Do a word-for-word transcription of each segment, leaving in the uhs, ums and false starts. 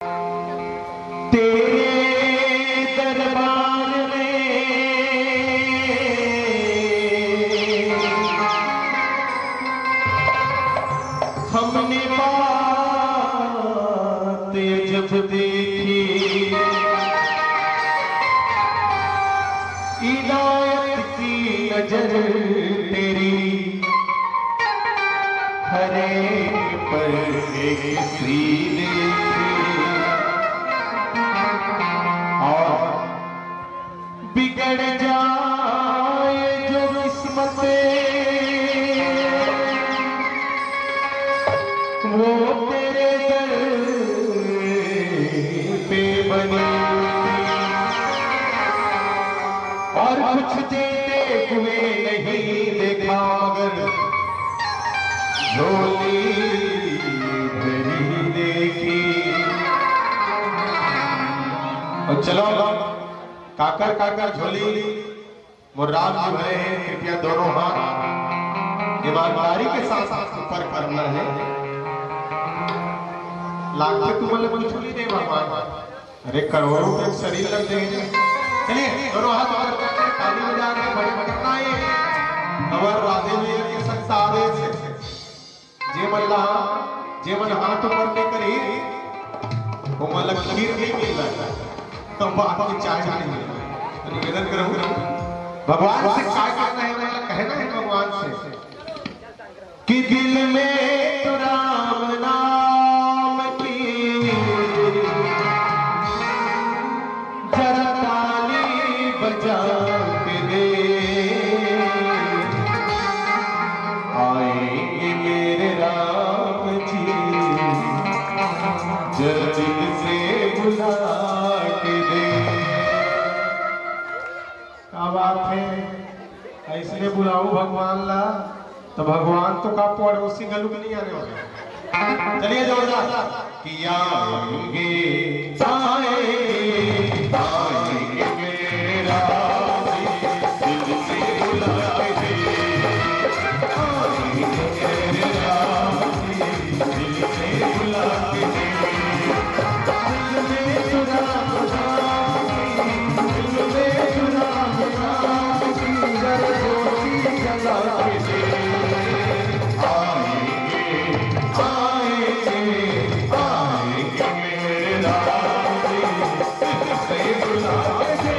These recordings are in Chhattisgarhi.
तेरे दरबार में हमने बात जब देखी, इनायत की नजर तेरी हर एक पर एक सी देखी। और बिगड़ जाए जो किस्मत, वो तेरे दर पे बनी। और कुछ देते हुए नहीं देखा, मगर झोली भरी देखी। और चलो, काकर काकर झोली मोर राम जी भरे हैं, कृपया दोनों हाथ ईमानदारी के साथ ऊपर करना है। लाख पे तुमन ला कुछ नहीं दे भगवान, अरे करोड़ों रुपए के शरीर लग जाए। चलिए दोनों हाथ ऊपर करके ताली बजा के बड़े बजाना है। हमारे राधे भैया के संग तारे से जे मन ला, जे मन हाथ ऊपर नहीं करी, वो मन ला खीर नहीं मिल रहा है, तो बाप की चाय नहीं मिल रहा है। तो निवेदन करूँ, भगवान से क्या कहना है, मतलब कहना है भगवान से कि दिल में तो राम नाम की जरा ताली बजा के दे, आएंगे मेरे राम जी, जरा दिल से बुला के दे। क्या बात है, ऐसने बुलाओ भगवान ला, तो भगवान तो का पड़ोसी गलुक नहीं आने वाला। चलिए जोरदार। कि आएंगे, आएंगे, आएंगे मेरे राम जी, दिल से बुलाए थे। आएंगे मेरे राम जी, दिल से बुलाए थे। दिल में चुरा बसा, दिल में चुरा बसा, जरा ज्योति जला के दे। आएंगे, आएंगे, आएंगे मेरे राम जी, दिल से बुलाए थे।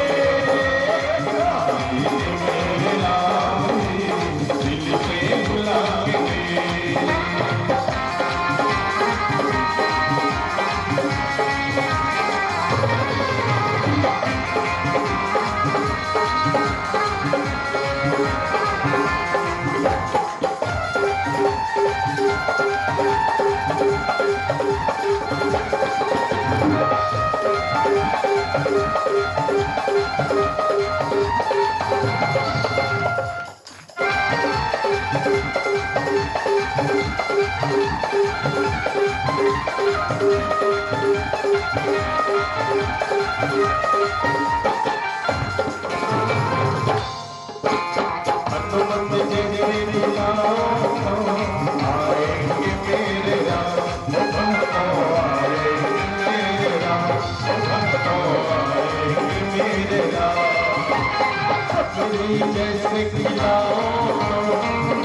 आएंगे मेरे राम जी, दिल से बुलाए थे। हनुमंत जैसे बुलाओ, आएंगे मेरे राम। ओ भक्तों, आएंगे मेरे राम। ओ भक्तों, आएंगे मेरे राम। कजरी जैसे खिलाओ,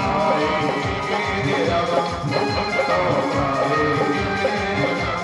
आएंगे मेरे राम। ओ भक्तों, आएंगे मेरे राम।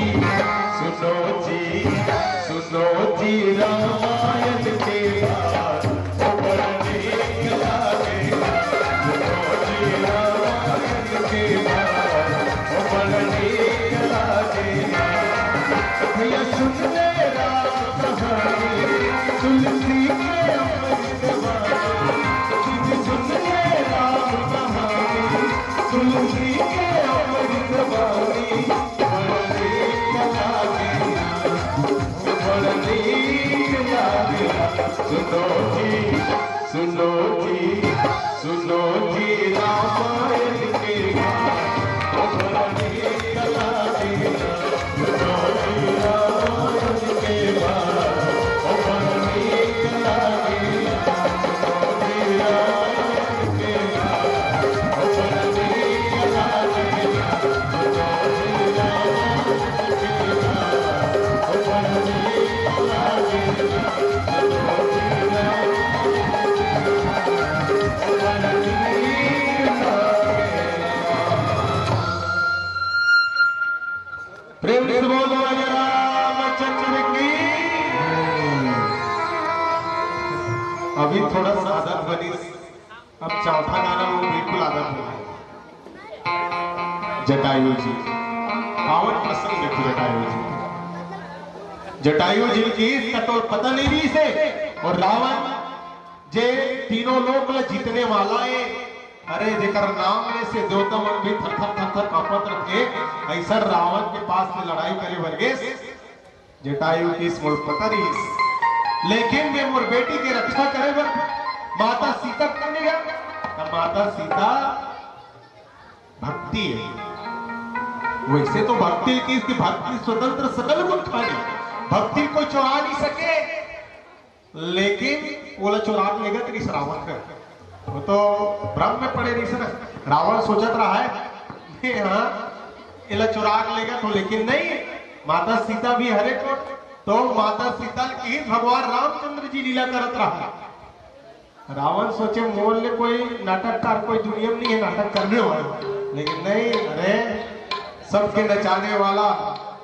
सुनो जी, सुनो जी रामायण के बात, ओ बड़ नीक लागे। सुनो जी रामायण के बात, ओ बड़ नीक लागे। भैया सुन ले राम कहानी, तुलसी के अमृत बानी। सुन ले राम कहानी, तुलसी के अमृत बानी। सुनो जी, सुनो जी, सुनो जी रामायण के बात। सुनो जी रामायण के बात। प्रेम से बोल राजा रामचंद्र की। अभी थोड़ा सा आदत बनी, अब चौथा गाना वो बिल्कुल आदत बना। जटायु जी, पावन प्रसंग देखो जटायु जी। जटायु जी की इसका तो पता नहीं रहिसे, और रावण जे तीनों लोक ला जीतने वाला है, अरे जेकर नाम ले से देवता मन भी थर थर थर थर कांपत रथे, ऐसा रावण के पास में लड़ाई करे बर गे। जटायु की मोर पता रहिस, लेकिन मैं मोर बेटी के रक्षा करे बर माता सीता के नहीं गया। तब माता सीता भक्ति है, वैसे तो भक्ति की, इसकी भक्ति स्वतंत्र सकल गुण खानी, भक्ति कोई चुरा नहीं सके। लेकिन ओला चुरा के लेगत रहिस रावण ह। वो तो भ्रम में पड़े रहिस ना। रावण सोचत रहा है कि हाँ, एला चुरा के लेगत हो, लेकिन नहीं, माता सीता भी हरे को, तो माता सीता की भगवान रामचंद्र जी लीला करत रहा। रावण सोचे मोर ले कोई नाटककार कोई दुनिया में नहीं है नाटक करने वाला, लेकिन नहीं, अरे सबके नचाने वाला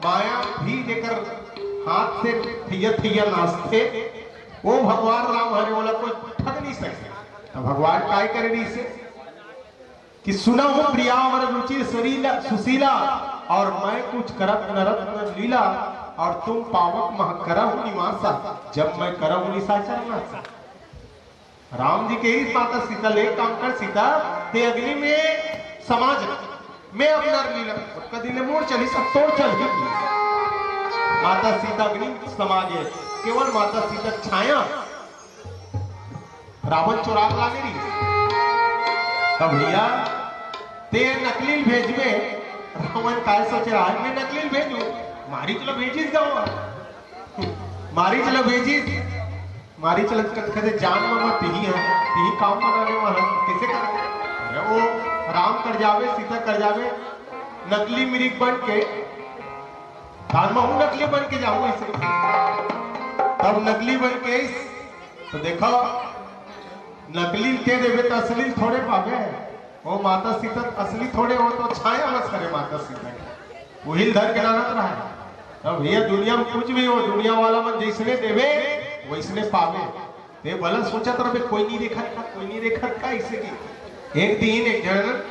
माया भी जेकर हाथ से थैया थैया नाचथे, वो भगवान राम हरे, ओला कोई ठग नहीं सके। तो भगवान काय करे रहिसे कि सुनहु प्रियावर रुचि सरीला सुशीला, और मैं कुछ करत नरत न लीला, और तुम पावक मह करहु निवासा, जब मैं करहु निशाचर नासा। राम जी के ही माता सीता ले काम कर सीता, ते अग्नि में समा जा, मैं अब नर लीला। कदी ने मोर चली सब तोर चली। माता सीता अग्नि में समा गए, केवल माता सीता छाया रावण चुरा के लाने रहिस। तो भैया, ते नकली भेजबे, रावण काय सोचे रहा है, मैं नकली भेजू, मारीच ला भेजिस गाँव, मारीच ला भेजिस, मारीच ला कथे जान में मैं तिही है, तिही काम बनाने वाला, कैसे कर? अरे वो राम कर जावे, सीता कर जावे, नकली मिरिक बन के, धान महू नकली बन के जाऊँ ऐसे। तब नकली बन के तो देखो, नकली के देवे तो असली थोड़े पावे। वो माता सीता असली थोड़े हो तो छाया बस करे माता सीता के। वही धर के लानत रहा है। तब भैया दुनिया में कुछ भी हो, दुनिया वाला मन जैसने देवे, वैसने पावे। ते भला सोचत रहे, कोई नहीं देखत का, कोई नहीं देखत का, इसे की। एक दिन एक जन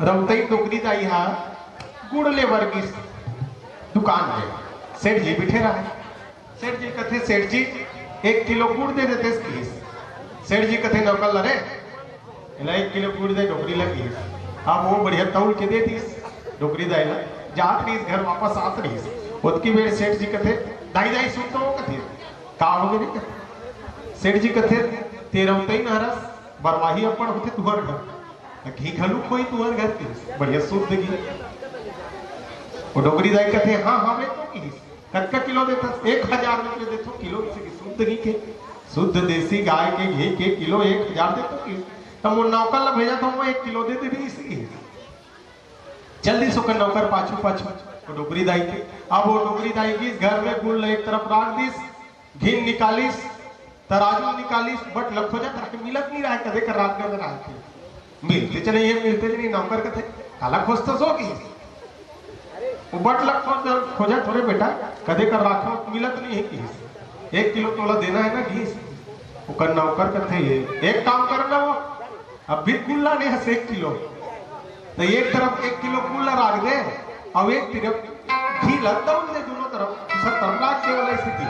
रौतई डोकरी दाई हा गुड़ ले बर गिस दुकान में। सेठ जी बिठे रहे। सेठ जी कथे, "सेठ जी, एक किलो गुड़ दे देते," किस। सेठ जी कथे, "नौकर ला रे, एला एक किलो गुड़ दे डोकरी ला," किस। अब वो बढ़िया तौल के दे दिस डोकरी दाई ला। जात रहिस घर, वापस आत रहिस। ओतकी बेर सेठ जी कथे, "दाई, दाई, सुन तो," कथे, "का हो गे?" सेठ जी कथे, "ते रौतई नहरस, बरवाही अपन होते तुहर घर।" घी घलुक होई तुंहर घर के, बढ़िया शुद्ध घी। वो डोकरी दाई कथे, "हाँ, हाँ, मैं तो घी कतका किलो देथस?" "एक हजार रुपये देथों किलो, इसे की शुद्ध घी के, शुद्ध देसी गाय के घी के किलो एक हजार देथों कि।" "तब वो नौकर ला भेजा था, वो एक किलो दे दे इसे की।" चल दिस ओकर नौकर पाछू पाछू वो डोकरी दाई के। अब वो डोकरी दाई गिस घर में गुड़ ला एक तरफ राख दिस, घी निकालिस, तराजू निकालिस, बट ल खोजत रहा, मिलत नहीं रहा, कदे कर रात में रहा थे। मिलते चले ये, मिलते चले, नौकर कथे, "काला खोजथस हो?" किस। वो बट ल खोज, खोजत हो रे बेटा, कदे कर राखे हो, मिलत नहीं है किहिस। एक किलो तोला देना है ना किहिस। ओकर नौकर कथे, "ये एक काम कर ना, वो अभी गुड़ लाने हस एक किलो, तो एक तरफ एक किलो गुड़ ला राख दे, और एक तरफ घी ला तौल दे, दोनों तरफ सब तरफ राख दे वाला स्थिति।"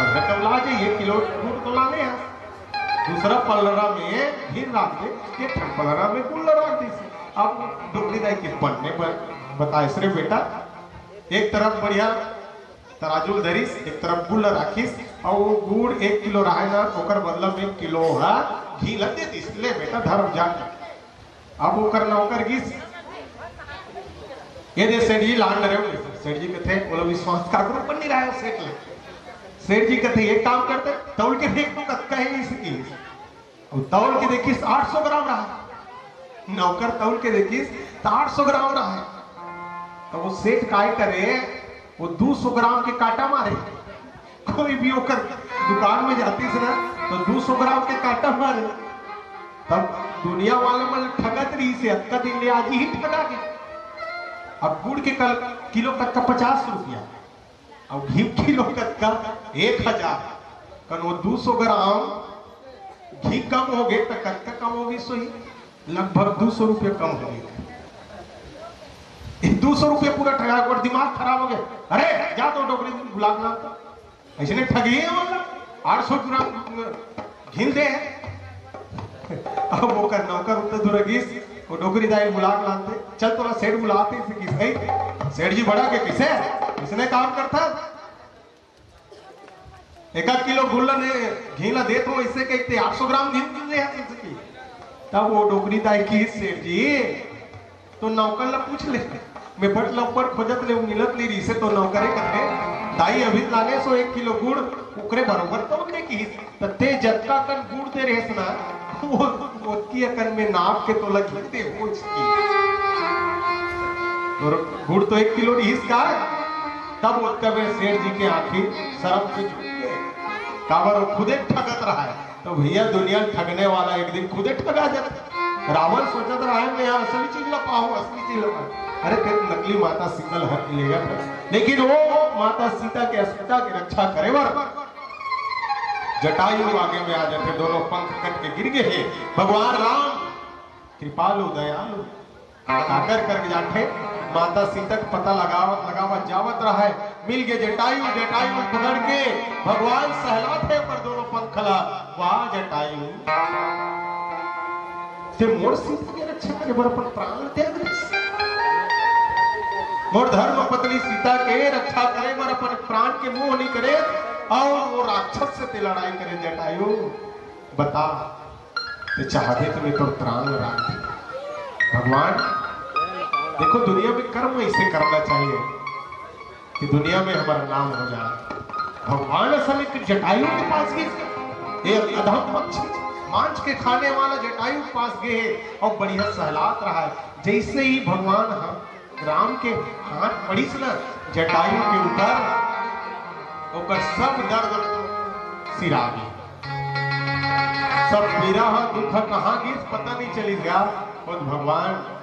मतलब तौला जाए, एक किलो गुड़ तो लाने हस, दूसरा पलरा में घी राख दे, एक ठन पलरा में गुड़ ला राख दे। अब डोकरी दाई के पन्ने पर बताइस रे बेटा, एक तरफ बढ़िया तराजू ल धरिस, एक तरफ गुड़ ल राखिस, अउ वो गुड़ एक किलो राहय ना, ओकर बदला में एक किलो ह घी ल दे दिस। "ले बेटा, धर जा।" अब ओकर नौकर गिस, "ये दे सेठ जी, लान डरे हो।" सेठ जी कथे, ओला विश्वास काकरो पर नहीं रहा सेठ ले। सेठ जी कथे, "एक काम करते, तौल के देख तो कतका है इसकी।" अउ तौल के देखिस, आठ सौ ग्राम रहा। नौकर तौल के देखिस, त आठ सौ ग्राम रहा। त वो सेठ काय करे, वो दू सौ ग्राम के काटा मारे। कोई भी ओकर दुकान में जातिस ना, तो दू सौ ग्राम के काटा मारे। तब दुनिया वाला मन ठगत रहिस हे, अतका दिन ले आज ही ठगा गे। अब गुड़ के कल, किलो कतका, पचास रुपया। अउ घी किलो कतका? एक हजार। कन वो दू सौ ग्राम घी कम हो गे, त कतका कम हो गे सोही? लगभग दू सौ रुपया कम हो गे। ये दू सौ रुपया पूरा ठगा, ओकर दिमाग खराब हो गे। "अरे, जा तो डोकरी बुला के ला तो।" अइसने ठगी हे, मतलब, आठ सौ ग्राम घी ल दे। अब ओकर नौकर उत्तर दूर गिस, वो डोकरी दाई ल बुला के लानथे, "चल, तोला सेठ बुलाथे," अइसे किहिस, "सेठ जी बड़ा के किसे, इसने काम करथा, एक आध किलो गुड़ ला ने, घी ला देत हो, अइसे कहिथे आठ सौ ग्राम घी ल दे," अइसे किहिस। तब वो डोकरी दाई किहिस, "सेठ जी, तो नौकर ला पूछ ले, मैं बट ला ऊपर खोजत ले, मिलत नहीं रहिसे।" तो नौकरे कथे, "दाई, अभी लाने सो एक किलो गुड़, ओकरे बरोबर तो नहीं किहिस, त ते जतका कन गुड़ दे रहेस ना, वो ओतकी अकन में नाप के तोला घी दे हो इसकी।" और गुड़ तो एक किलो रहिस का, तब ओतका बेर सेठ जी के आँखी शरम से झुक गे। काबर वो खुदे ठगत रहा है। तो भैया, दुनिया ठगने वाला एक दिन खुदे ठगा जाता। रावण सोचत रहा है, "मैं यहाँ असली चीज ला पाऊँ, असली चीज ला पाऊँ।" अरे, तेरे नकली माता सीता ला हर लेगा था, लेकिन वो माता सीता के अस्मिता के रक्षा करे बर जटायु आगे में आ जाथे, दोनों पंख कट के गिर गे हे। भगवान राम कृपालु दयालु, काकर करके जाथे, माता सीता के पता लगावत लगावत जावत रहा है, मिल गे जटायु, जटायु पकड़ के भगवान सहलाथे ओकर दोनों पंख ला, "वाह जटायु, ते मोर सीता के रक्षा करे बर अपन प्राण ल त्याग दिस, मोर धर्म पत्नी सीता के रक्षा करे बर अपन प्राण के मोह नहीं करे, अउ वो राक्षस से ते लड़ाई करे जटायु, बता, ते चाहबे त मैं तोर प्राण ल राख देंव।" भगवान, देखो, दुनिया में कर्म ऐसे करना चाहिए कि दुनिया में हमारा नाम हो जाए। भगवान असल एक जटायु के पास गे, एक अधम पक्षी, मांस के खाने वाला जटायु के पास गे हे और बढ़िया सहलात रहा है। जैसे ही भगवान ह राम के हाथ पड़िस न जटायु के ऊपर, ओकर सब दर्द सिरा गे। सब पीरा ह, दुख ह कहाँ गिस, पता नहीं चलिस गा। खुद भगवान,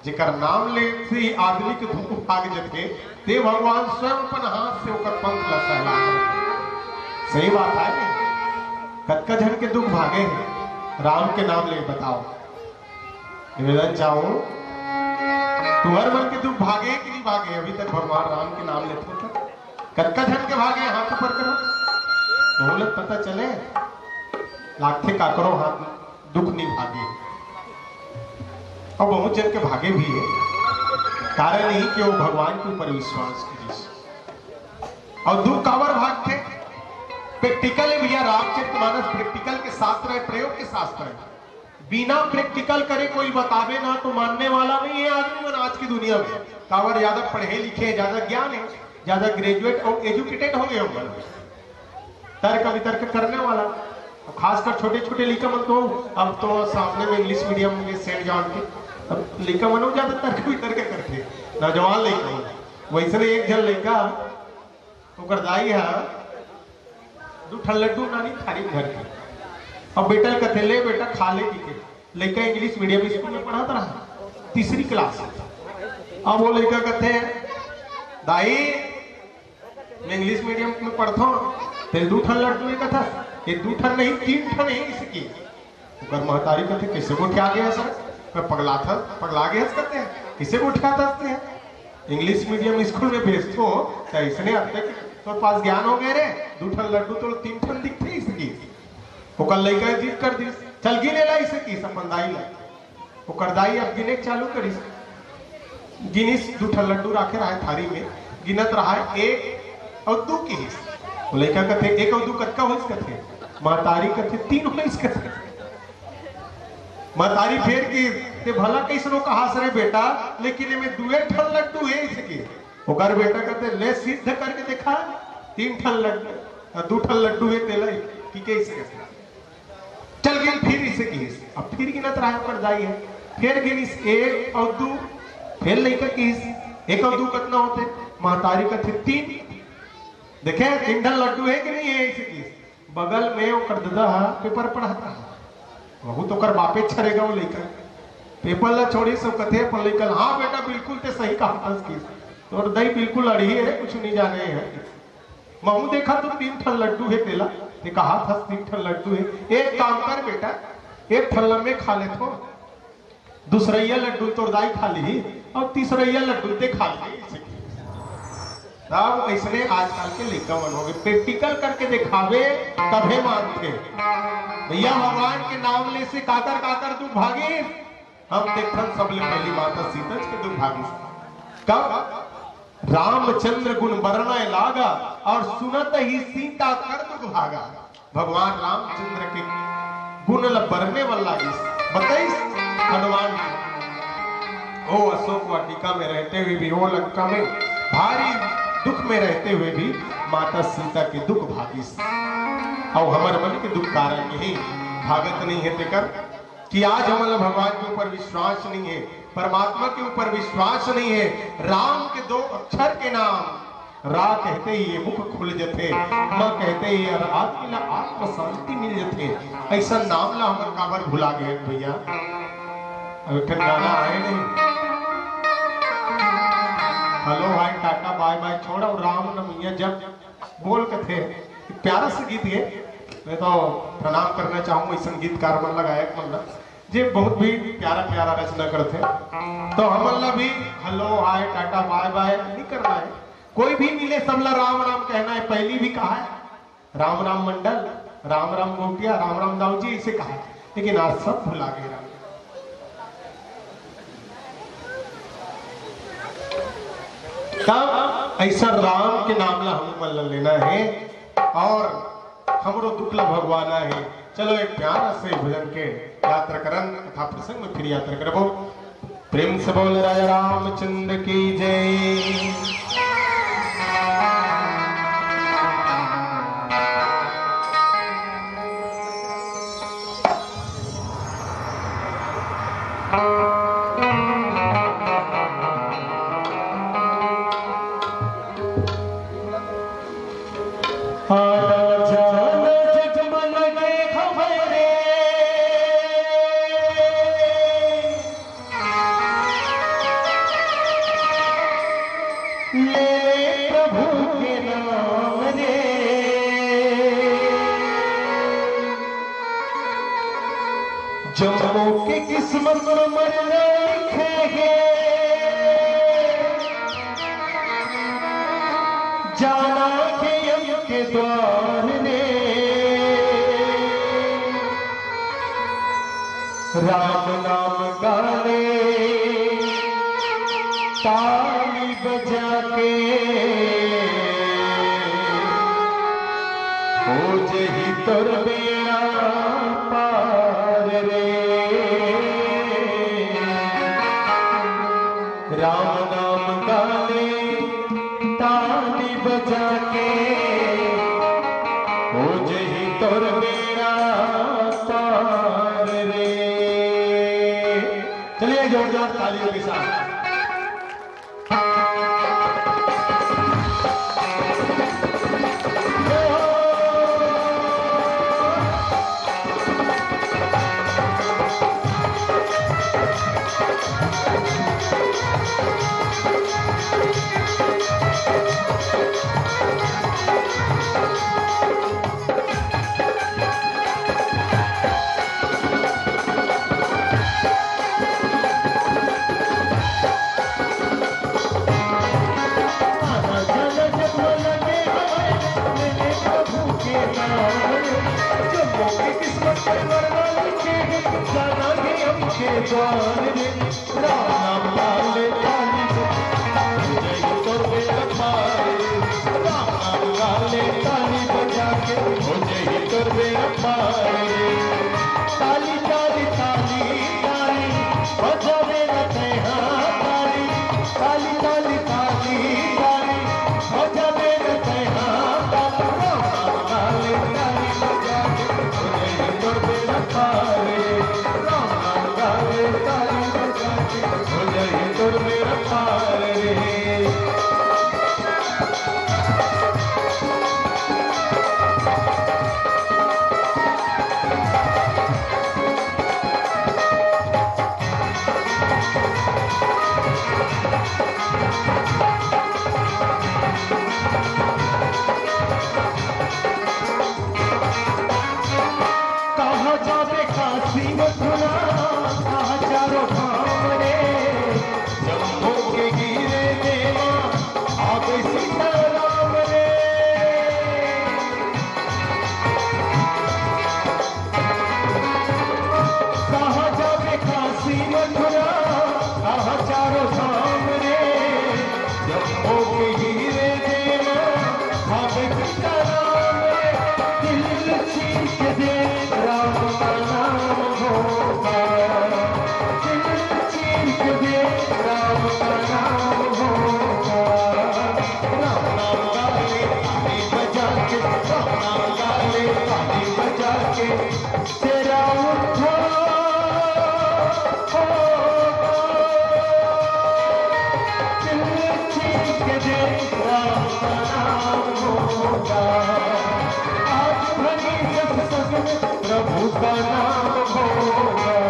जेकर नाम ले से ही आदमी के दुख भाग जथे, ते भगवान स्वयं अपन हाथ से ओकर पंख ल सहला दे। सही बात है, कतका झन के दुख भागे हे राम के नाम ले, बताओ। निवेदन चाहूं, तुहर मन के दुख भागे कि नहीं भागे? अभी तक भगवान राम के नाम लेथो त कतका झन के भागे, हाथ ऊपर करो। बहुत लोग पता चले, लागथे काकरो हाथ दुख नहीं भागे, और बहुत जन के भागे भी है। कारण यही कि वो भगवान के ऊपर विश्वास करिस। और दुख काबर भागथे? प्रैक्टिकल है भैया, रामचरितमानस प्रैक्टिकल के शास्त्र है, प्रयोग के शास्त्र है। बिना प्रैक्टिकल करे कोई बतावे ना तो मानने वाला नहीं है आदमी मन आज की दुनिया में। काबर ज्यादा पढ़े लिखे, ज्यादा ज्ञान है, ज्यादा ग्रेजुएट और एजुकेटेड हो गए होंगे, तर्क वितर्क करने वाला। और खासकर छोटे छोटे लइका मन तो, अब तो सामने में इंग्लिश मीडियम में सेंट जॉन के, अब लइका मन ज्यादा तर्क वितर्क करथे, नौजवान लइका मन। वैसने एक झन लइका, ओकर दाई ह दू ठन लड्डू नानी थारी में धर के, अब बेटा ल कथे, "ले बेटा, खा ले," कहिके। लइका इंग्लिश मीडियम स्कूल में पढ़त रहा, तीसरी क्लास। अब वो लइका कथे, "दाई, मैं इंग्लिश मीडियम में पढ़थों, तें दू ठन लड्डू हे कथस, ये दू ठन नहीं, तीन ठन हे इसकी।" ओकर महतारी कथे, "कइसे गोठिया गे हस रे? मैं पगला था, पगला गे हस कथे, कइसे गोठियाथस तें? इंग्लिश मीडियम स्कूल में भेजथों, त अइसने अब तक तोर पास ज्ञान हो गे रे, दू ठन लड्डू तोला तीन ठन दिखथे इसकी।" ओकर लइका जिद कर दिस, "चल गिन एला," अइसे किस अपन दाई ला। ओकर दाई अब गिने के चालू करिस, गिनिस, दू ठन लड्डू राखे रहय थारी में, गिनत रहय एक अउ दू किहिस। वो लइका कथे, "एक अउ दू कतका होइस?" कथे। महतारी कथे, "तीन होइस," कथे। महतारी फेर किहिस, "तें भला कइसनो कहास रे बेटा, लेकिन एमे दुए ठन लड्डू हे," अइसे किहिस। ओकर बेटा कथे, "ले सिद्ध करके देखा, तीन ठन लड्डू, दू ठन लड्डू हे तेला," कि कइसे कथे। "चल गिन फिर," अइसे किहिस। अब फिर गिनत रहय ओकर दाई ह, फेर गिनिस एक अउ दू, फेर लइका किहिस, "एक अउ दू कतना होथे?" महतारी कथे, "तीन।" "देखे, तीन ठन लड्डू हे कि नहीं हे?" अइसे किहिस। बगल में ओकर ददा ह पेपर पढ़त रहय, वहू तो ओकर बापे छरेगा वो लइका। पेपर ला छोड़िस अउ कथे अपन लइका ला, "हाँ बेटा, बिल्कुल तें सही कहाथस," किहिस। "तोर दाई बिल्कुल अड़ही हे, कुछु नहीं जाने हे।" महूं देखत हों तीन ठन लड्डू हे तेला, तें कहाथस तीन ठन लड्डू हे। एक काम कर बेटा, एक ठन ल मैं खा लेथों, दूसरइया लड्डू तोर दाई खा लिही अउ तीसरइया लड्डू तें खा लिही, अइसे किहिस। तब अइसने आजकल के लइका मन होगे, practical करके देखाबे तभे मानथे। भइया, भगवान के नाम ले से काकर काकर दुख भागिस। हम देखथन सबले पहिली माता सीता जी के दुख भागिस। कब? "रामचंद्र गुन बरनय लागा, अउ सुनत ही सीता कर दुख भागा।" भगवान रामचंद्र के गुन ल बरने बर लागिस, बतइस हनुमान जी, "ओ अशोक वाटिका में रहते हुए भी, ओ लंका में भारी दुख में रहते हुए भी माता सीता के दुख भागिस, अउ हमर मन के दुख कारण यही भागत नहीं हे तेकर।" कि आज हमन ला भगवान के ऊपर विश्वास नहीं हे, परमात्मा के ऊपर विश्वास नहीं हे। राम के दो अक्षर के नाम, रा कहते ही ये मुख खुल जथे, म कहते ही हर आदमी ला आत्म शांति मिल जथे। अइसन नाम ला हमन काबर भुला गे हन भइया? अब एक ठन गाना आय नहीं, हेलो हाय टाटा बाय बाय छोड़ अउ राम न मइया जप बोल कथे। प्यारा सा गीत हे, मैं तो प्रणाम करना चाहूँ अइसन गीतकार मन ला, गायक मन ला, जे बहुत भी प्यारा प्यारा रचना करथे। तो हमन ला भी हेलो हाय टाटा बाय बाय नहीं करना हे, कोई भी मिले सबला राम राम कहना हे। पहिली भी कहा हे राम राम मंडल, राम राम गोटिया, राम राम दाऊ जी, अइसे कहा हे, लेकिन आज सब भुला गे राम। तब अइसन राम के नाम ला हमन ला लेना हे अउ हमरो दुख ला भगवाना हे। चलो एक प्यारा से भजन के यात्रा करन, कथा प्रसंग में फिर यात्रा करबो। प्रेम से बोल राजा रामचंद्र की जय। आना जाना जग मन के खबर रे। ले प्रभु के नाम रे। जम्मो के किस्मत में मरना लिखे हे। जाना के यम के द्वार रे। राम नाम गाले ताली बजा के, हो जही तोर बेड़ा पार रे। राम नाम गाले ताली बजा के, हो जही तोर बेड़ा पार रे। चलिए जोरदार तालियों के साथ। हीरे देना, भावे सीताराम रे, दिल छीन के दे, राम का नाम होगा। दिल छीन के दे, राम का नाम होगा। राम नाम गाले, ताली बजा के, राम नाम गाले, ताली बजा के, तेरा उद्धार होगा। दिल छीन के दे, राम का नाम होगा। आज भली सत्संग में प्रभु का नाम होगा।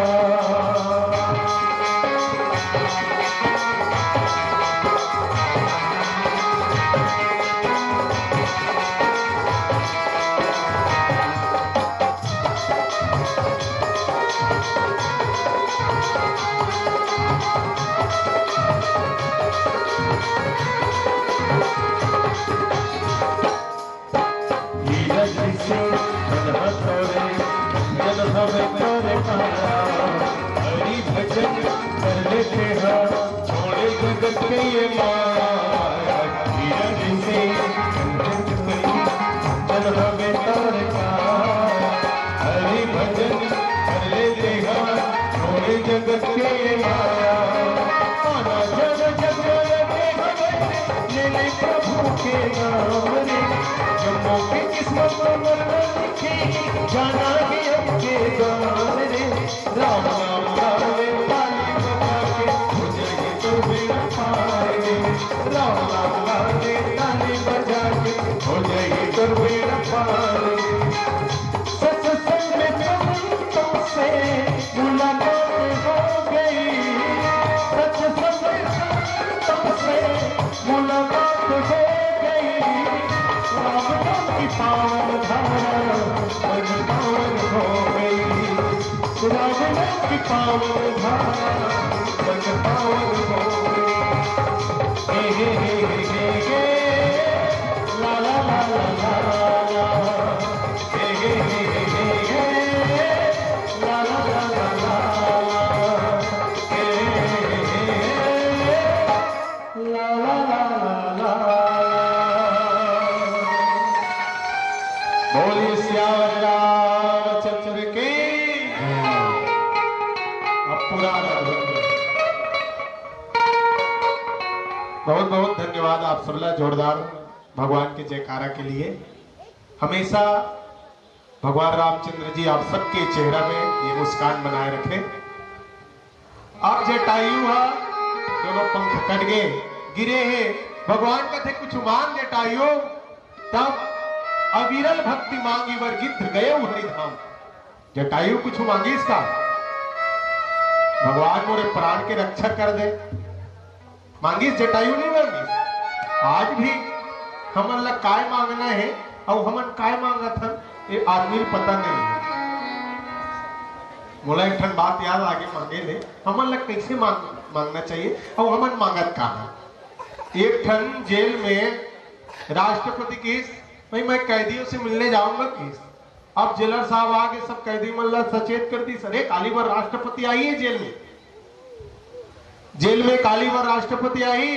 नीरज से मन हथौड़े, जन हवे तोरे पारा। हरि भजन कर लेते हैं, छोड़े जगत के ये माया। नीरज से मन हथौड़े, जन हवे तोरे पारा। हरि भजन कर लेते हैं, छोड़े जगत के ये माया। आना जाना जग में लगे हवे, ले ले प्रभु के नाम रे। जम्मो के किस्मत में मरना लिखे, जाना ही अब के दाम रे। राम नाम गावे ताली बजा के, हो जाएगी तो बेड़ा पार रे। राम नाम गावे ताली बजा के, हो जाएगी तो बेड़ा पार रे। सत्संग में संतों से मुलाकात हो गई, सत्संग में संतों से मुलाकात हो गई। राम नाम की पावन धारा मन पावन हो गई। राम नाम की पावन धारा मन पावन हो गई। हे, हे, हे, हे, हे, हे। ला, ला, ला, ला, ला, ला। हे, हे, हे, हे, हे, हे। ला, ला, ला, ला, ला, ला। हे, हे, हे, हे, हे, हे। ला, ला, ला, ला, ला, ला। बोलिए सियावर रामचंद्र की। अब पूरा बहुत बहुत धन्यवाद आप सबला जोरदार भगवान के जयकारा के लिए। हमेशा भगवान रामचंद्र जी आप सबके चेहरा में ये मुस्कान बनाए रखे। अब जटायु हा दोनों पंख कट गए, गिरे हे। भगवान कथे कुछ मांग जटायु, तब अविरल भक्ति मांगी वर गिद्ध गए हरि धाम। जटायु कुछ मांगिस का? भगवान मोरे प्राण के रक्षा कर दे। मांगिस जटायु नहीं मांगिस? आज भी हमन ला काय मांगना हे अउ हमन काय मांगत हन, ये आदमी ल पता नहीं हे। मोला एक ठन बात याद आगे मांगे ले, हमन ला कैसे मांग, मांगना चाहिए अउ हमन मांगत का हन? एक ठन जेल में राष्ट्रपति किस, "भाई, मैं कैदियों से मिलने जाऊंगा" किस। अब जेलर साहब आगे सब कैदी मन ला सचेत कर दिस, "अरे, काली बर राष्ट्रपति आही हे जेल में, जेल में काली बर राष्ट्रपति आही,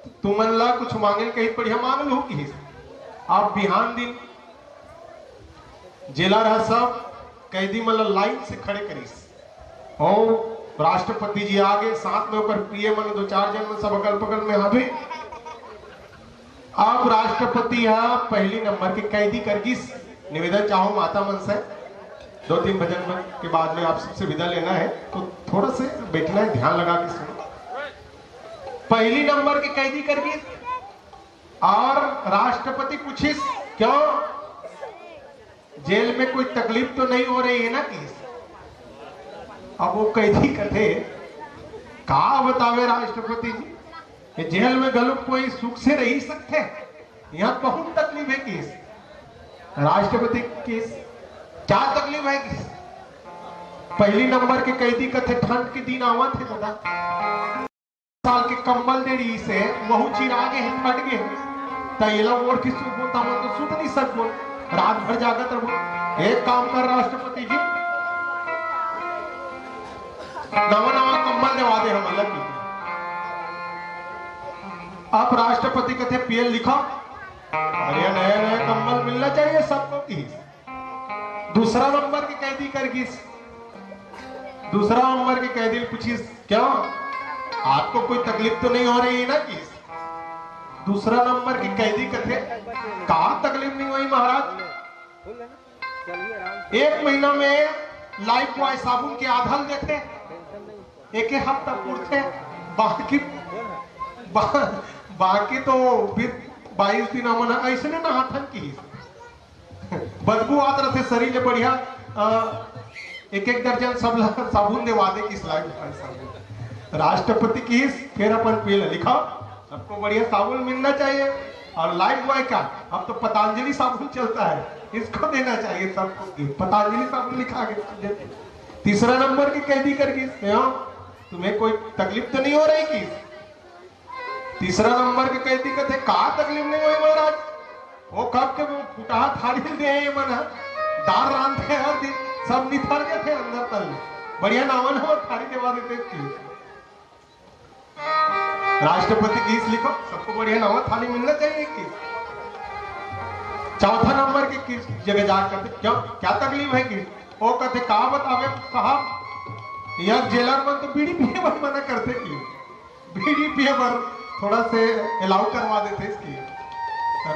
तुमन ला कुछ मांगे ल कही, बढ़िया मांग लू" किस। अब बिहान दिन जेलर ह सब कैदी मन ला लाइन से खड़े करिस। अउ राष्ट्रपति जी आगे, साथ में ओकर पीए मन, दो चार जन मन सब अगल बगल में हावे। अब राष्ट्रपति ह पहली नंबर के कैदी कर गिस। निवेदन चाहूं माता मन से, दो तीन भजन मन के बाद में आप सबसे विदा लेना है, तो थोड़ा से बैठना है, ध्यान लगा के सुनो। पहली नंबर के कैदी कर गिस अउ राष्ट्रपति पूछिस, "क्यों, जेल में कोई तकलीफ तो नहीं हो रही है ना?" किस। अब वो कैदी कथे, "का बतावे राष्ट्रपति जी, ये जेल में घलो कोई सुख से रही सकथे, यहाँ बहुत तकलीफ है" किस। राष्ट्रपति किस, "क्या तकलीफ है?" किस। पहली नंबर के कैदी कथे, "ठंड के दिन आवत हे दादा, साल के कम्बल दे रही से, वहू चिरा गे हे, फट गे हे, त एला ओढ़ के सूतबो, त हमन तो सूत नहीं सकबो, रात भर जागत रहो। एक काम कर राष्ट्रपति जी, नवा नवा कम्बल देवा दे हमन ला।" अब राष्ट्रपति कथे, "पीएल लिखो।" अरे, नया नया कंबल मिलना चाहिए सबको, किहिस। दूसरा नंबर के कैदी कर गिस। दूसरा नंबर के कैदी ल पूछिस, "क्यों, आपको कोई तकलीफ तो नहीं हो रही है ना?" किहिस। दूसरा नंबर के कैदी कथे, "का तकलीफ नहीं होही महाराज?" एक महीना में लाइफ बॉय साबुन के आधा ल देथे, एके हफ्ता पुरथे, बाकी बा, बाकी तो फिर बाईस दिन हमन अइसने नहाथन, किहिस। बदबू आत रथे शरीर ले बढ़िया, अ, एक एक दर्जन सब ला साबुन देवा दे, किहिस लाइफ बॉय साबुन। राष्ट्रपति किहिस, फिर अपन पीएल लिखो, सबको बढ़िया साबुन मिलना चाहिए। और लाइफ बॉय का, अब तो पतंजलि साबुन चलता है, इसको देना चाहिए सबको, पतंजलि साबुन लिखा के सब देते। तीसरा नंबर के कैदी कर गिस, "क्यों, तुम्हें कोई तकलीफ तो नहीं हो रही?" किहिस। तीसरा नंबर के कैदी कथे, "का तकलीफ नहीं होही महाराज? वो कब के वो फुटहा थारी दे हे मन ह, दार रांधथे हर दिन, सब निथर जथे अंदर तल ले। बढ़िया नवा नवा थारी देवा देते।" किहिस। राष्ट्रपति किहिस, "लिखो, सबको बढ़िया नवा थाली मिलना चाहिए।" किहिस। चौथा नंबर के किहिस जगह जा कथे, "क्यों, क्या तकलीफ है?" किहिस। वो कथे, "का बतावे साहब, यहाँ जेलर मन तो बीड़ी पिए बर मना करथे।" किहिस, "बीड़ी पिए बर थोड़ा से अलाउ करवा देते।" किहिस।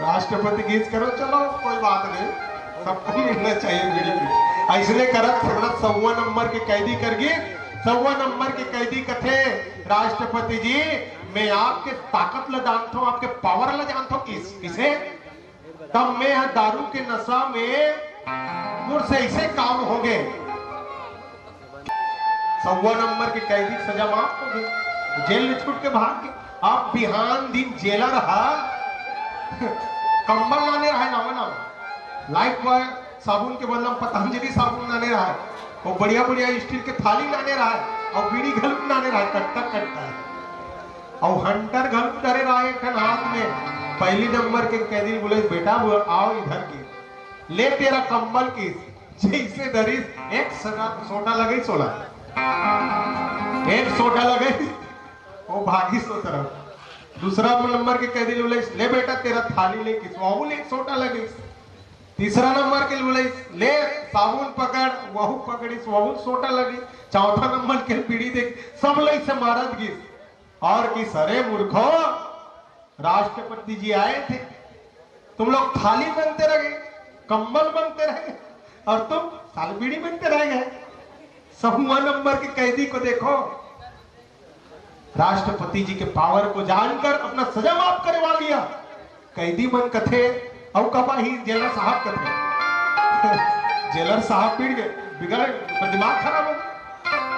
राष्ट्रपति किहिस, "करो, चलो, कोई बात नहीं, सबको मिलना चाहिए बीड़ी पी।" अइसने करत करत सौवा नंबर के कैदी कर गिस। सौवा नंबर के कैदी कथे, "राष्ट्रपति जी, मैं आपके ताकत ला जानथों, आपके पावर ला जानथों।" किहिस, "किसे?" "तब मैं ह दारू के नशा में मोर से अइसे काम हो गे।" सौवा नंबर के कैदी के सजा माफ हो गे, जेल ले छूट के भाग गे। अब बिहान दिन जेलर ह कंबल लाने रहय, नवा नवा लाइफ बॉय साबुन के बदला म पतंजलि साबुन लाने रहय, वो बढ़िया बढ़िया स्टील के थाली लाने रहय, अउ बीड़ी घलुक लाने रहय, कट्टा कट्टा, अउ हंटर घलुक धरे रहय एक ठन हाथ में। पहली नंबर के कैदी बोले, "बेटा, वो आओ इधर के।" "ले तेरा कंबल।" किहिस, जइसे धरिस, एक सगा-, सोटा लगइस ओला, एक सोटा लगइस, वो भागिस ओ तरफ। दूसरा नंबर के कैदी ल बोलिस, "ले बेटा, तेरा थाली ले।" किहिस, वहू ले एक सोटा लगइस। तीसरा नंबर के ल बोलिस, "ले साबुन पकड़," वहू पकड़िस, वहू सोटा लगिस। चौथा नंबर के ल बीड़ी दे, सब ल अइसे मारत गिस। और किहिस, "अरे मूर्खो, राष्ट्रपति जी आए थे, तुम लोग थाली मांगते रह गए, कंबल मांगते रह गए, और तुम साल बीड़ी मांगते रह गए।" सौवा नंबर के कैदी को देखो, राष्ट्रपति जी के पावर को जानकर अपना सजा माफ करवा लिया। कैदी मन कथे, अउ का पाही, जेलर साहब कथे। जेलर साहब बिगड़ गे, बिगड़, दिमाग खराब हो गया।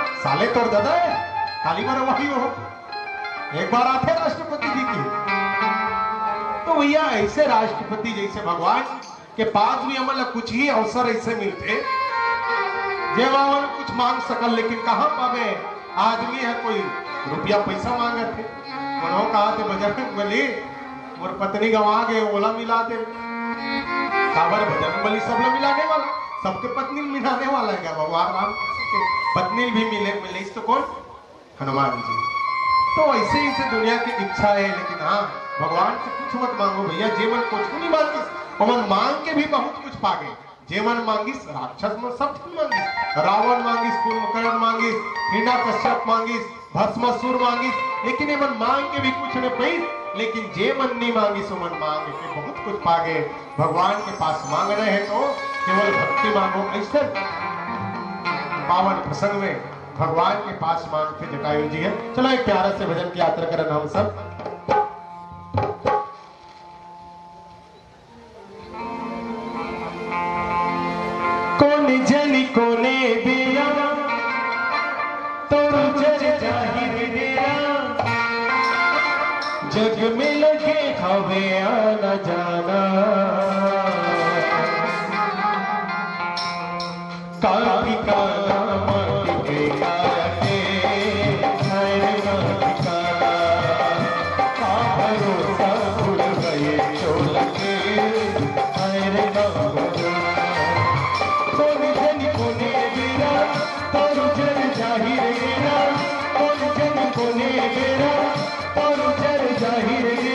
साले तोर ददा हे, काली मरवाही हो। एक बार आथे राष्ट्रपति जी की। तो भैया, अइसे राष्ट्रपति जइसे भगवान के पास भी हमन ला कुछ ही अवसर अइसे मिलथे, जेमा हमन कुछ मांग सकन, लेकिन कहाँ पाबे? आदमी ह कोई रुपया पइसा मांगत हे, कोनो कहाथे, "बजरंग बली, मोर पत्नी गंवा गे, ओला मिला दे।" काबर, बजरंग बली सब ला मिलाने वाला, सबके पत्नी ल मिलाने वाला हे का भगवान राम? पत्नी ल भी मिले, मिले तो कोन? हनुमान जी। तो अइसे ही से दुनिया के इच्छा हे, लेकिन हाँ, भगवान से कुछ मत मांगो भैया, जे मन कुछ नहीं मांगिस, ओमन मांग के भी बहुत कुछ पागे। जे मन मांगिस, राक्षस मन सब झन मांगिस, रावण मांगिस, कुंभकर्ण मांगिस, हिरण्यकश्यप मांगिस, भस्मासुर मांगिस, लेकिन एमन मांग के भी कुछ नहीं पाइस। लेकिन जे मन नहीं मांगिस, ओमन मांग के बहुत कुछ पागे। भगवान के पास मांगना हे तो केवल भक्ति मांगो। अइसे पावन प्रसंग में भगवान के पास मांगथे जटायु जी हे। चलो, एक प्यारा से भजन की यात्रा करन हम सब। कोन जनी कोने बेरा, तोर जर जाहिर बेरा, जग में लगे हवे आना जाना। का ठिकाना माटी के काया के, हाय रे का ठिकाना। का भरोसा उड़ गए चोला के, हाय रे का भरोसा। कोन जनी कोने बेरा, तोर जर जाहिर बेरा। कोन जनी कोने बेरा, तोर जर जाहिर बेरा।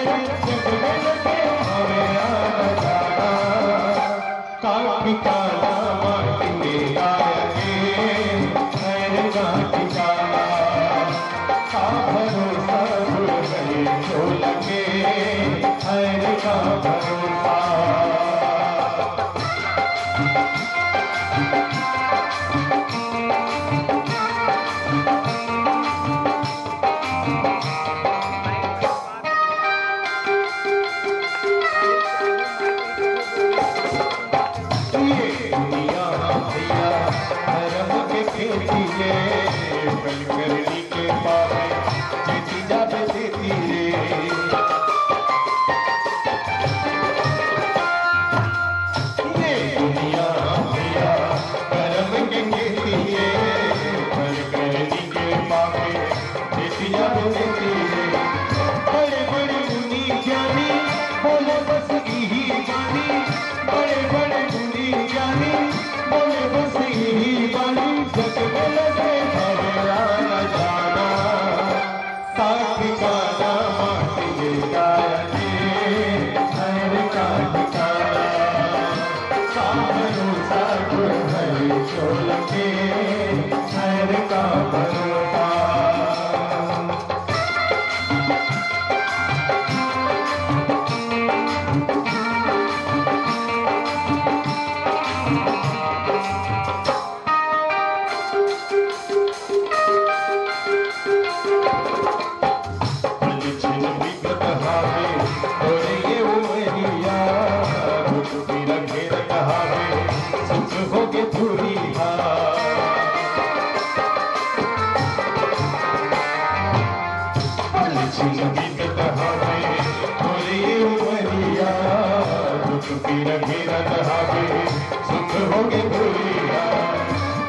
ये दुनिया भैया धर्म के खेती ये, फल करनी के पावे खेती जावे खेती रे। ये दुनिया भैया धर्म के खेती ये, फल करनी के पावे खेती जावे खेती रे। बड़े बड़े मुनि ज्ञानी बोले बस इही बानी, बड़े बड़े मुनि ज्ञानी बोले बस इही बानी, जग में लगे भवे आना जाना। का ठिकाना माटी में काया के, हर का ठिकाना। का भरोसा गुड़ भले चोल के, हर का भरोसा। पल छिन बीतत हावे, तोरे ये उमरिया, दुख पीरा घेरत हावे, सुख होगे दूरिहा। पल छिन बीतत हावे, तोरे ये उमरिया, दुख पीरा घेरत हावे, सुख होगे दूरिहा।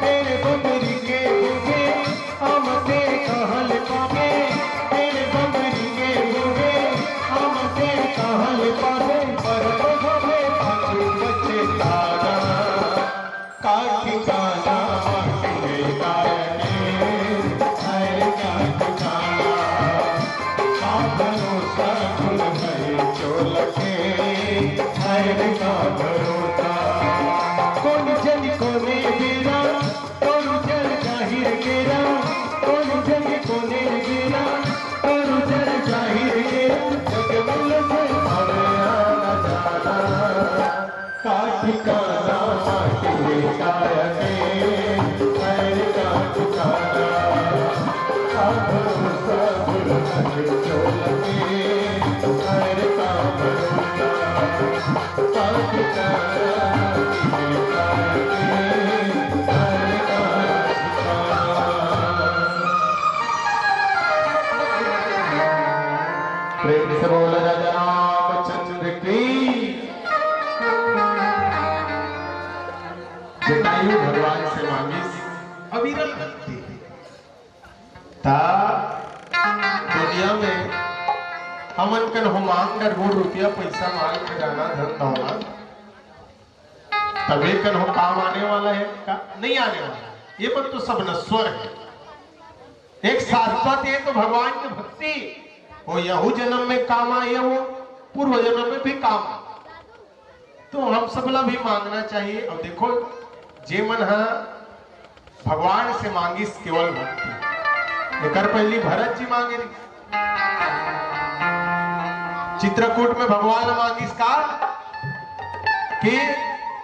तेरे बबरी के होगे, हमसे कहल पावे, तेरे बबरी के होगे, हमसे कहल पावे, पर होगे पछु पछताना। का ठिकाना माटी में काया के, हर का ठिकाना। का भरोसा गुड़ भले चोल के, हर का भरोसा। कोन जन कोने बेरा, तोर उजर जाहिर केरा, तोर उजर कोने बेरा, तोर उजर जाहिर केरा, जग में लगे भवे आना जाना। का ठिकाना माटी में काया के, पैर का ठिकाना। का भरोसा गुड़ भले चोल के, पैर का भरोसा। प्रेम से बोलो राजा रामचंद्र की। जटायु भगवान से मांगिस अविरल भक्ति। ता दुनिया में हमन कन हो मांग डरबो, रुपया पैसा, माल खजाना, धन दौलत, तबे कन हो काम आने वाला है का? नहीं आने वाला। ये मन तो सब नश्वर है। एक शाश्वत है तो भगवान की भक्ति, वो यहू जन्म में काम आए, वो पूर्व जन्म में भी काम आए। तो हम सबला भी मांगना चाहिए। अब देखो, जे मन ह भगवान से मांगिस केवल भक्ति, एकर पहली भरत जी मांगे रहिस। चित्रकूट में भगवान मांगिस का कि,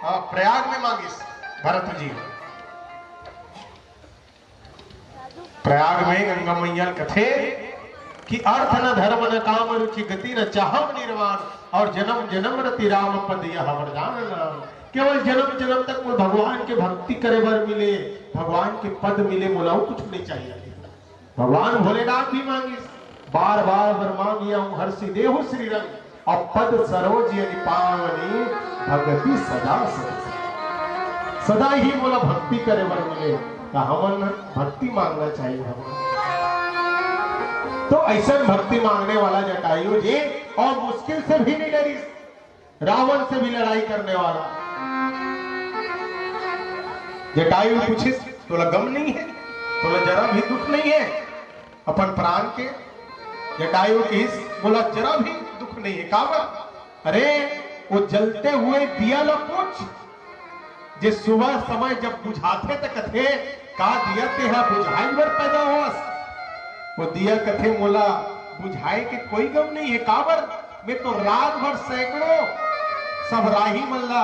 अ, प्रयाग में मांगिस भरत जी। प्रयाग में गंगा मैया कथे कि अर्थ न धर्म न काम रुचि गति न चाहम निर्वाण, और जन्म जन्म रति राम पद यह वरदान नाम। केवल जन्म जन्म तक मोला भगवान के भक्ति करे बर मिले, भगवान के पद मिले, मोला अउ कुछ नहीं चाहिए। भगवान भोलेनाथ भी मांगिस, बार बार वर मांगिया हूँ हरषि देहु श्री रंग, अब पद सरोज यदि पावनी भगति सदा सदा। सदा ही मोला भक्ति करे बर मिले, त हमन भक्ति मांगना चाहिए भगवान। तो ऐसा भक्ति मांगने वाला जटायु जी और मुश्किल से भी नहीं डरिस, रावण से भी लड़ाई करने वाला। जटायु पूछिस, "तोला गम नहीं है? तोला जरा भी दुख नहीं है अपन प्राण के?" जटायु किहिस, "मोला जरा भी दुख नहीं है।" काबर? अरे, वो जलते हुए दिया ला पूछ, जे सुबह समय जब बुझाथे त कथे, "का दिया तेहा बुझाई बर पैदा होस?" वो दिया कथे, "मोला बुझाए के कोई गम नहीं है।" काबर? मैं तो रात भर सैकड़ों सब राही मन ला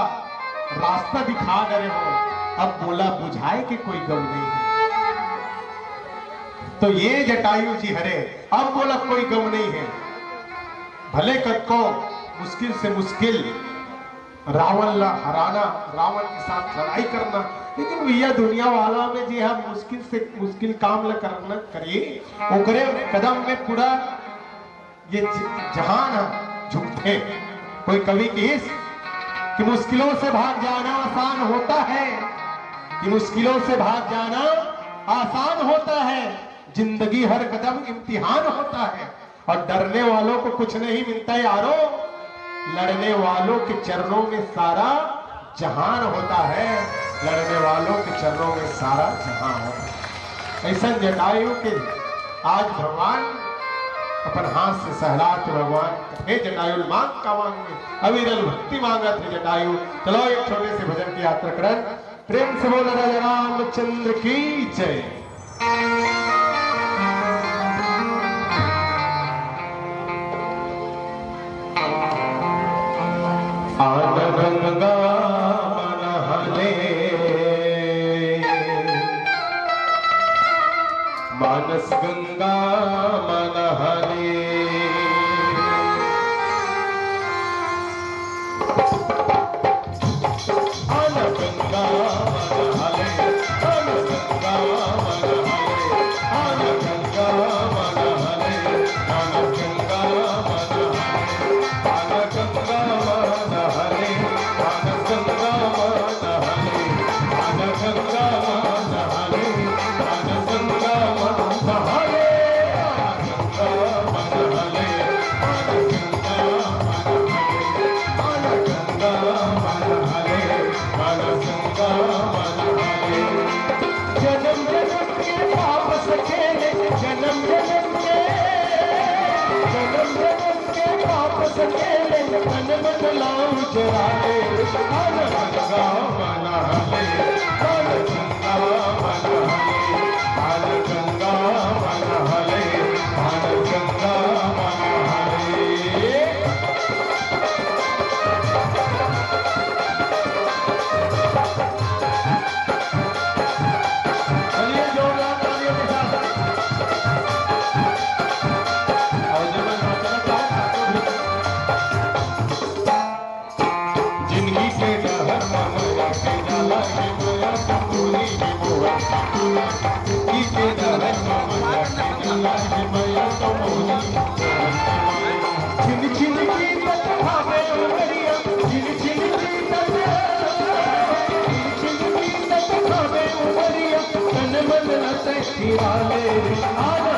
रास्ता दिखा डरे हो, अब मोला बुझाए के कोई गम नहीं है। तो ये जटायु जी हरे, अब मोला कोई गम नहीं है। भले कतको मुश्किल से मुश्किल रावण ला हराना, रावण के साथ लड़ाई करना, लेकिन भैया दुनिया वाला में जे हम मुश्किल से मुश्किल काम ला करना करिए, ओकरे कदम में पूरा ये ज-, जहान ह झुकथे। कोई कवि किहिस कि मुश्किलों से भाग जाना आसान होता है, कि मुश्किलों से भाग जाना आसान होता है, जिंदगी हर कदम इम्तिहान होता है, और डरने वालों को कुछ नहीं मिलता यारो, लड़ने वालों के चरणों में सारा जहान होता है, लड़ने वालों के चरणों में सारा जहां होता है। ऐसा जटायु के आज भगवान अपन हाथ से सहला के भगवान, हे जटायु, मांग का मांग में अविरल भक्ति मांगत हे जटायु। चलो एक छोटे से भजन की यात्रा करन। प्रेम से बोल राजा रामचंद्र की जय। आन गंगा मनहले, मानस गंगा मनहले। जन्म जन्म के पाप सखेले, जन्म जन्म के, जन्म जन्म के पाप सखेले, तन मन लाऊ जराले। आन गंगा मनहले, आन गंगा मनहले, आन गंगा मनहले, आन गंगा मनहले। चलिए, जोरदार तालियों के साथ। और जब मैं नाचना चाहूँ, तो भी। जिंदगी के डहर मा मया के जाला के मया तो पूरी के मोहन की पूरी। जिंदगी के डहर मा मया के जाला के मया तो पूरी। छिन छिन की तक भावे उमरिया, छिन छिन की तक, छिन छिन की तक भावे उमरिया, तन मन रत हिराले। आना